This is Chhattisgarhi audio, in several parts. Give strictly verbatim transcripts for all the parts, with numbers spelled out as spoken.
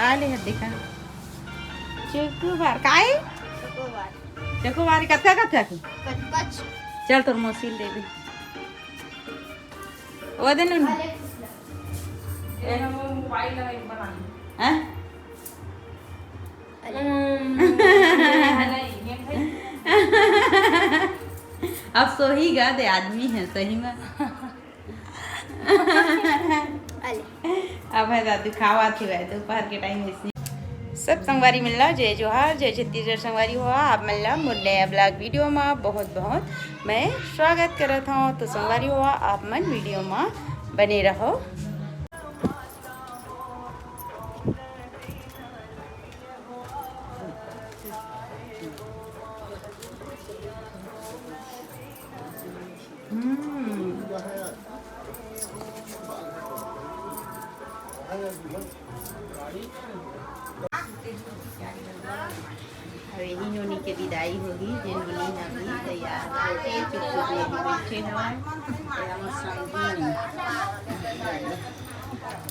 का ले हस देखा? चोकोबार। काय? चोकोबार। चोकोबार कतका, कतका के? पच पच। चल तोर मौसी ल दे दे। वो दे नून। अरे, ए, हम मोबाइल लगा के बना ली। हैं? अरे। अब सोही गा दे आदमी है सही में। अले। अब है दादू खावा थी भाई दोपहर के टाइम ऐसे। सब संगवारी मन ला जय जोहार, जय छत्तीसगढ़। संगवारी हो आप मन ला मोर नया ब्लॉग वीडियो मा बहुत बहुत मैं स्वागत करत हूँ। तो संगवारी हो आप मन वीडियो मा बने रहो। हम्म। अब यही नोनी के विदाई होगी, जे नोनी अभी तैयार होके चुप चुप यही बैठे हवय। ये हमर संगी,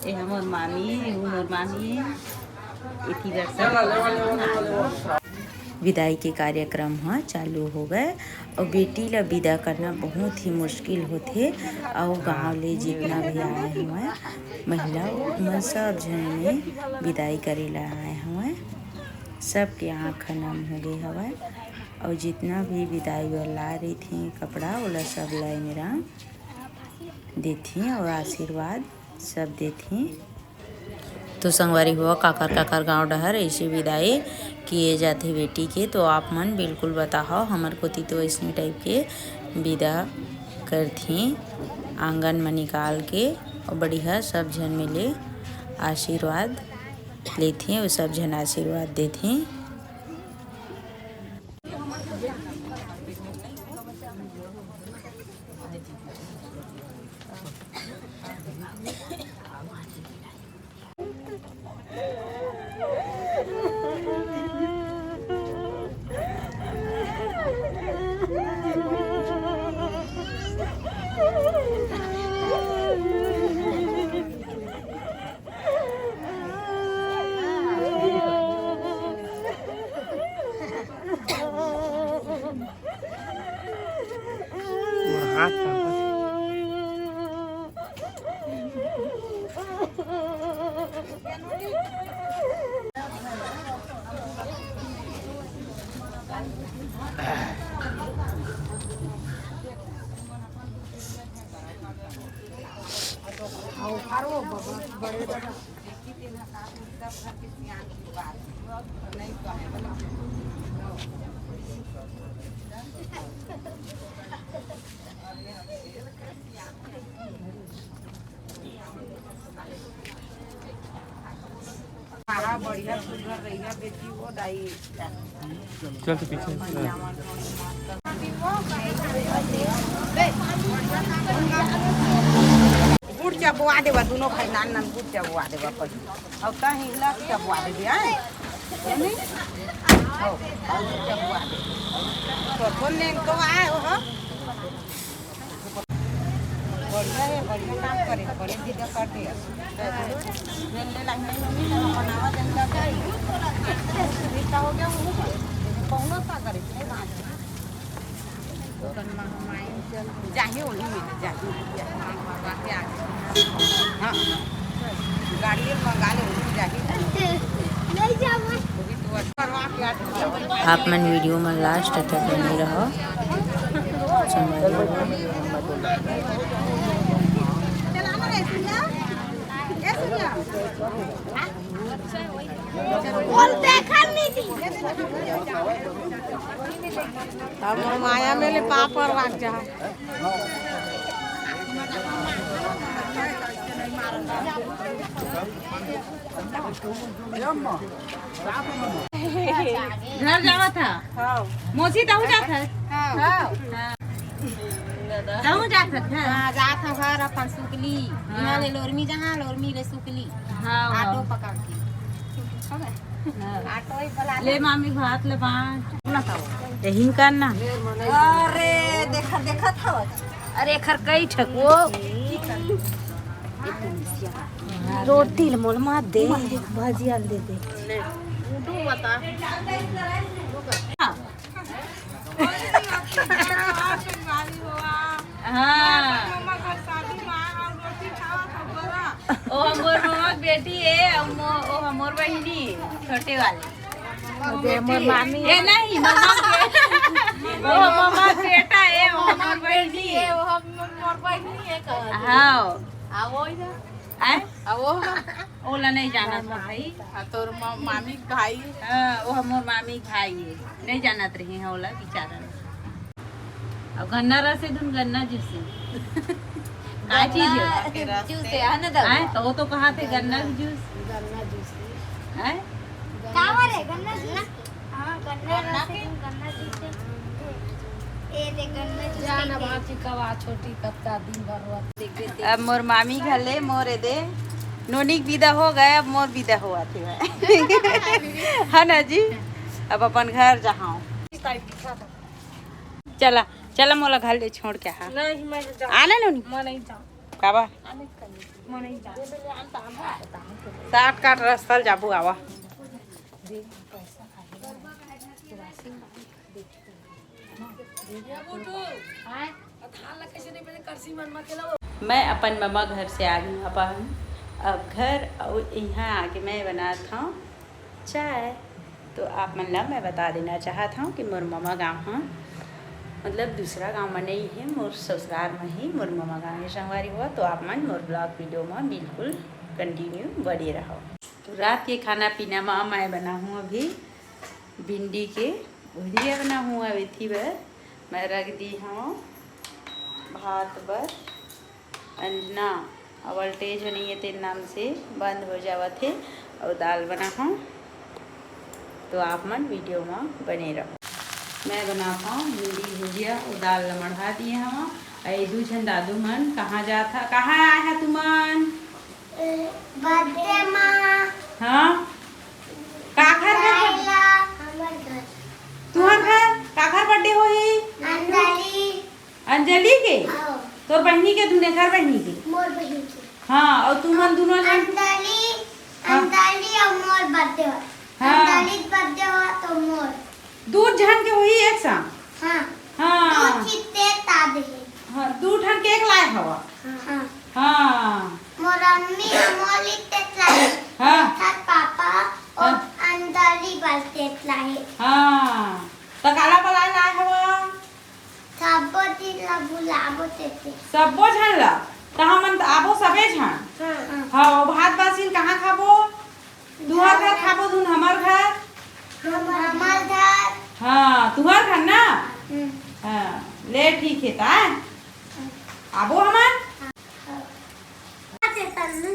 ये हमर मामी, ये हमर मामी, एती दर्शन। विदाई के कार्यक्रम ह चालू हो गए। अउ बेटी ला विदा करना बहुत ही मुश्किल होथे। अउ गांव ले जितना भी आए हुए महिला, उमन सब झन में विदाई करे ला आए हुए। सबके आँख नम हो गए हवय। अउ जितना भी विदाई वाला रहिथे कपड़ा, ओला सब ला ए मेरा देथे अउ आशीर्वाद सब देथे। तो संगवारी हुआ, काकर काकर गांव डहर ऐसे विदाई किए जाथे बेटी के, तो आप मन बिल्कुल बताओ। हमर कोती तो ऐसने टाइप के विदा करथे, आंगन में निकाल के, और बढ़िया सब झन मिले आशीर्वाद लेथे, और सब झन आशीर्वाद देथे। हाँ, बढ़िया सुंदर रहिया बेटी हो दाई। चल तो पीछे से। गुड़ चबवा देबा, दोनों भाई नान नान गुड़ चबवा देबा पहले। अब कहीं हिला के चबवा देबे, आए? यानी? हो, गुड़ चबवा दे। तो कौन लेन तो आए हो, हाँ? बढ़िया है, बढ़िया काम करे, बड़े दीदा कर दिया। रेलवे लाइन में नहीं, तो बनावा जनता का ही। इतना हो गया, वो हो गया। कौनो सा करे, नहीं बात। जाही, उन्हीं में जाही। हाँ, गाड़ी मंगा ले, उन्हीं जाही। नहीं जावा। आप मन वीडियो में लास्ट तक बने रहो। हम माया में ले पापड़ राख जा। घर जावत ह। हाँ। मौसी, तहूँ जात ह? हाँ। हाँ। तहूँ जात ह? हाँ, जात ह घर अपन सुकली। हाँ। इहाँ ले लोरमी जहाँ, लोरमी ले सुकली। हाँ, ऑटो हाँ। पकड़ के। हाँ। ऑटो ही बुला ले। ले मामी, भात ले बाँट। यही करना। अरे, देखा, देखा था। अरे, एखर कई ठक वो। रोटी ल मोला मत दे, भजिया ल दे दे। ले, तू बता। हाँ। ओ हमर ममा के बेटी है, ओ हमर बहिनी छोटे वाली। अरे, मोर मामी। ये नहीं, ममा के, ओ ममा के बेटा है, ओ हमर बहिनी है। वो हम मोर बहिनी है, कह। हाँ। आ, वो इधर। आय? आ, वो हम। ओला नहीं जानत हो भाई। हाँ, तोर मा-, मामी के भाई। हाँ, वो हमर मामी के भाई है। नहीं जानत रही है ओला, बेचारा। अब गन्ना रस है, धुन गन्ना जूस है। का चीज है? गन्ना के रस जूस है, है ना दादा? हैं? तो वो तो कहा थे गन्ना गन्ना, जूस। गन्ना जूस है। हैं? का बर है गन्ना जूस? हाँ, गन्ना गन्ना रस के? है, गन्ना जूस है। ए दे गन्ना जूस जा ना के। बाची कवा छोटी कत्ता दिन भर रोत। अब मोर मामी घले मोर ए दे नोनी के विदा हो गए, अब मोर विदा होवत हे। है ना जी? अब अपन घर जाहूँ। चला, चला मोला घर ले छोड़ के हा। नहीं, मैं जाऊँ। आना नोनी। मैं नहीं जाऊँ। काबर? आने का नहीं। मैं नहीं जाऊँ। साठ काट रस्ता ल जाबू आवा। मैं अपन ममा घर से आ गई हूँ अपन। अब घर अउ यहाँ आके मैं बनात हूँ चाय। तो आप मन ला मैं बता देना चाहत हूँ कि मोर ममा गाँव ह, मतलब दूसरा गाँव में नहीं है, मोर ससुराल में ही मोर ममा गाँव है संगवारी हो। तो आप मन मोर vlog video में बिल्कुल continue बने रहो। तो रात के खाना पीना में मैं बनाहूँ अभी भिंडी के भुजिया बनाहूँ। अब एथी बर मैं रख दी हूँ भात बर अंजना, अब voltage नहीं है तेरे नाम से बंद हो जावत है। और दाल बनाहूँ, तो आप मन video में बने रहो। मैं बनात हूँ भिंडी भुजिया और दाल ला मढ़ा दिए हूँ। अरे दू झन दादू मन कहाँ जात हा, कहाँ आए हा तुमन? ए, birthday मा। हाँ? काखर घर? जाएला हमर घर। तुहर घर? काखर birthday होही? अंजलि। अंजलि के? हाँ। तोर बहिनी के, दुनेखर बहिनी के? मोर बहिनी के। हाँ, और तुमन दोनों जन? अंजलि, हाँ। अंजलि और मोर birthday हो। हाँ। अंजलि birthday हो तो मोर। दू झन के होही एक संग? हाँ। हाँ। दू चित्ते ताद है। हाँ, दू ठन cake लाए हवा। हाँ। हाँ। मोर अम्मी मोर लिए तेतला हे। हाँ। थर पापा और हाँ। अंदली बल तेतला हे। हाँ। त काला बलाए लाए हवा? सब्बो दिन ला बुलाबो तेते। सब्बो झन ला? त हमन त आबो सबे झन। हाँ। हाँ, ओ भात बासिन कहाँ खाबो? तुहर घर खाबो धुन हमर घर? हमर घर। हाँ, तुहर घर ना? हम्म। हाँ, ले ठीक है ता। आबो हमन?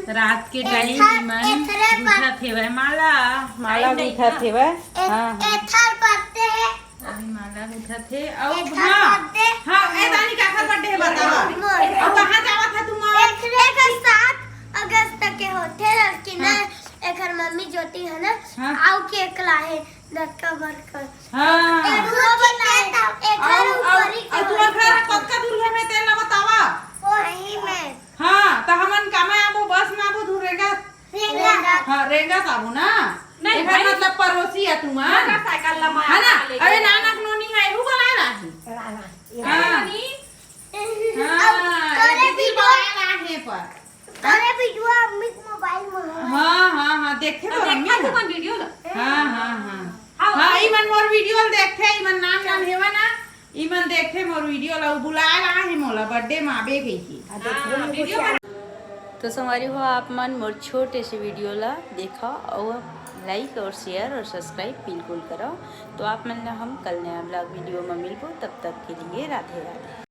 रात के time एथर-, इमन एथरे बा- गुथत हेवय माला। माला time नहीं गुथत ना। हेवय। ए-, हाँ। एथर बर्थडे है। अभी माला गुथत हे। अउ एथर हाँ, बर्थडे। हाँ, ए दानी काखर बर्थडे है बतावा। मोर। अउ कहाँ जावत है तुम? एक, एक सात अगस्त के होथे, लेकिन हाँ। एखर मम्मी ज्योति है ना, हाँ। आउ केक लाहे, नटका भरकर। हाँ। एखरो बनाए, एखरो अउ, अउ, ऊपर ही अउ तुहर घर कतका दूर है में तेला बतावा? वही में। हाँ, त हमन कामा आबो, बस में आबो, धुन रेंगा? रेंगा। हाँ, रेंगा आबो ना? नहीं एखर भाई। मतलब पड़ोसी है तुम, हाँ? मोटरसाइकिल ला माया है ना? ले अरे गया। नाना के नोनी है, एहू बनाए रही। राना। हाँ। हाँ, अउ हाँ, करे ये भी video। बनाए रहे पर। अरे video अम्मी के mobile में है। हाँ, हाँ, हाँ, देखे तो तो अम्मी देखा ना। तुमन video ला? हाँ, हाँ, हाँ। हाँ, हाँ, ई मन मोर video ला देखथे, ई मन नान नान हेवा ना, ई मन देखथे मोर video ला, उ बुलाए ला हे मोला birthday में आबे कहिके। हाँ, video बना- तो संगवारी हो, आप मन मोर छोटे से video ला देखा और like और share और subscribe बिल्कुल करो। तो आप मन ला हम कल नया vlog video में मिलबो, तब तक के लिए राधे राधे।